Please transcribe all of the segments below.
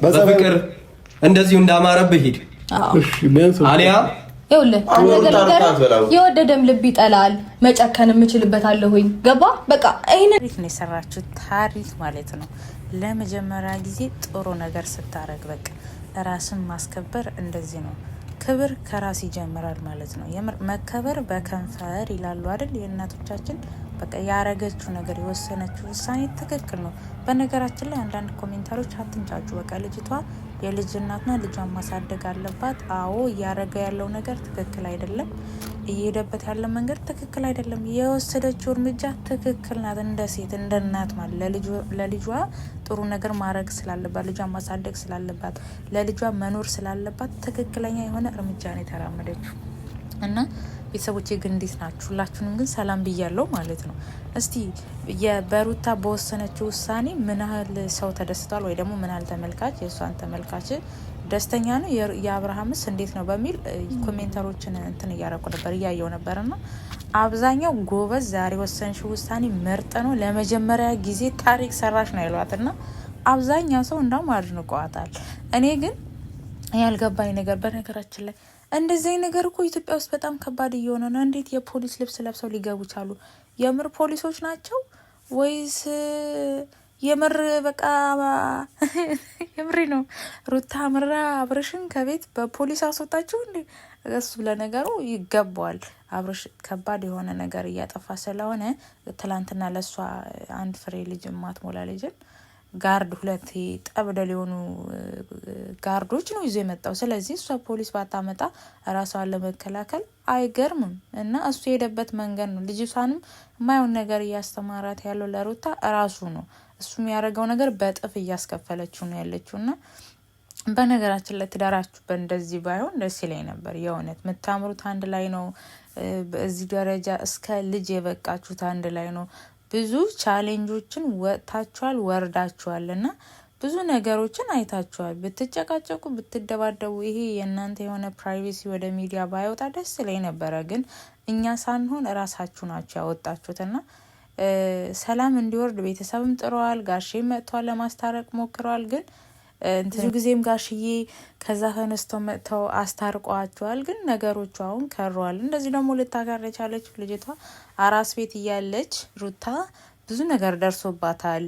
በፍቅር እንደዚሁ እንዳማረብህ ሂድ። አሊያ ይኸውልህ የወደደም ልብ ይጠላል። መጨከን የምችልበታለሁኝ። ገባ በቃ ይሄንን ታሪክ ነው የሰራችው፣ ታሪክ ማለት ነው። ለመጀመሪያ ጊዜ ጥሩ ነገር ስታረግ በቃ ራስን ማስከበር እንደዚህ ነው። ክብር ከራስ ይጀምራል ማለት ነው። መከበር በከንፈር ይላሉ አይደል የእናቶቻችን። በቃ ያረገችው ነገር የወሰነችው ውሳኔ ትክክል ነው። በነገራችን ላይ አንዳንድ commenter ኦች አትንጫጩ። በቃ ልጅቷ የልጅ እናትና ልጇን ማሳደግ አለባት። አዎ እያረገ ያለው ነገር ትክክል አይደለም። እየሄደበት ያለ መንገድ ትክክል አይደለም። የወሰደችው እርምጃ ትክክል ናት። እንደ ሴት እንደ እናት ማለት ለልጇ ጥሩ ነገር ማድረግ ስላለባት፣ ልጇን ማሳደግ ስላለባት፣ ለልጇ መኖር ስላለባት ትክክለኛ የሆነ እርምጃ ነው የተራመደችው እና ቤተሰቦቼ ግን እንዴት ናችሁ? ሁላችሁንም ግን ሰላም ብያለው ማለት ነው። እስቲ በሩታ በወሰነችው ውሳኔ ምን ያህል ሰው ተደስቷል ወይ ደግሞ ምን ያህል ተመልካች የእሷን ተመልካች ደስተኛ ነው፣ የአብርሃምስ እንዴት ነው በሚል commenter ኦችን እንትን እያረኩ ነበር እያየው ነበር። ና አብዛኛው ጎበዝ፣ ዛሬ ወሰንሽው ውሳኔ ምርጥ ነው፣ ለመጀመሪያ ጊዜ ታሪክ ሰራሽ ነው ይሏት እና አብዛኛው ሰው እንዳውም አድንቀዋታል። እኔ ግን ያልገባኝ ነገር በነገራችን ላይ እንደዚህ ነገር እኮ ኢትዮጵያ ውስጥ በጣም ከባድ እየሆነ ነው። እንዴት የፖሊስ ልብስ ለብሰው ሊገቡ ቻሉ? የምር ፖሊሶች ናቸው ወይስ የምር በቃ የምሬ ነው። ሩታ ምራ አብርሽን ከቤት በፖሊስ አስወጣችሁ እንዴ? እሱ ለነገሩ ይገባዋል። አብርሽ ከባድ የሆነ ነገር እያጠፋ ስለሆነ ትላንትና ለእሷ አንድ ፍሬ ልጅ ማትሞላ ልጅን guard ሁለት ጠብደል የሆኑ guard ኦች ነው ይዞ የመጣው። ስለዚህ እሷ ፖሊስ ባታመጣ ራሷን ለመከላከል አይገርምም። እና እሱ የሄደበት መንገድ ነው። ልጅቷንም የማየውን ነገር እያስተማራት ያለው ለሩታ ራሱ ነው። እሱ የሚያደርገው ነገር በእጥፍ እያስከፈለችው ነው ያለችው እና በነገራችን ላይ ትዳራችሁ በእንደዚህ ባይሆን ደስ ይለኝ ነበር። የእውነት የምታምሩት አንድ ላይ ነው። በዚህ ደረጃ እስከ ልጅ የበቃችሁት አንድ ላይ ነው። ብዙ challenge ኦችን ወጥታችኋል፣ ወርዳችኋል እና ብዙ ነገሮችን አይታችኋል። ብትጨቃጨቁ፣ ብትደባደቡ ይሄ የእናንተ የሆነ privacy ወደ ሚዲያ ባይወጣ ደስ ይለኝ ነበረ። ግን እኛ ሳንሆን እራሳችሁ ናችሁ ያወጣችሁትና ሰላም እንዲወርድ ቤተሰብም ጥረዋል። ጋሼ መጥተዋል፣ ለማስታረቅ ሞክረዋል። ግን ብዙ ጊዜም ጋሽዬ ከዛ ተነስተው መጥተው አስታርቀዋቸዋል። ግን ነገሮቹ አሁን ከረዋል። እንደዚህ ደግሞ ልታከር የቻለችው ልጅቷ አራስ ቤት እያለች ሩታ ብዙ ነገር ደርሶባታል።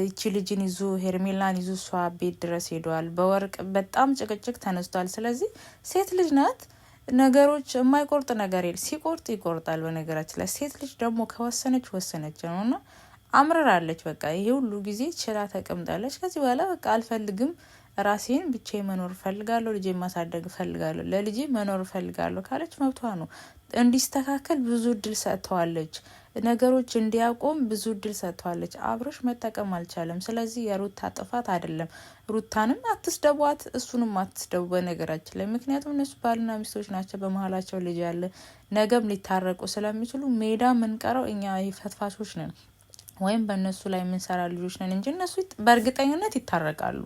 እቺ ልጅን ይዞ ሄርሜላን ይዞ እሷ ቤት ድረስ ሄደዋል። በወርቅ በጣም ጭቅጭቅ ተነስቷል። ስለዚህ ሴት ልጅ ናት። ነገሮች የማይቆርጥ ነገር የለ፣ ሲቆርጥ ይቆርጣል። በነገራችን ላይ ሴት ልጅ ደግሞ ከወሰነች ወሰነች ነው እና አምርራለች። በቃ ይሄ ሁሉ ጊዜ ችላ ተቀምጣለች። ከዚህ በኋላ በቃ አልፈልግም፣ ራሴን ብቻ መኖር እፈልጋለሁ፣ ልጄ ማሳደግ እፈልጋለሁ፣ ለልጄ መኖር እፈልጋለሁ ካለች መብቷ ነው። እንዲስተካከል ብዙ እድል ሰጥተዋለች። ነገሮች እንዲያቆም ብዙ እድል ሰጥተዋለች። አብሮሽ መጠቀም አልቻለም። ስለዚህ የሩታ ጥፋት አይደለም። ሩታንም አትስደቧት፣ እሱንም አትስደቡ በነገራችን ላይ ምክንያቱም እነሱ ባልና ሚስቶች ናቸው። በመሀላቸው ልጅ ያለ ነገም ሊታረቁ ስለሚችሉ ሜዳ የምንቀረው እኛ ፈትፋቾች ነን ወይም በእነሱ ላይ የምንሰራ ልጆች ነን እንጂ እነሱ በእርግጠኝነት ይታረቃሉ።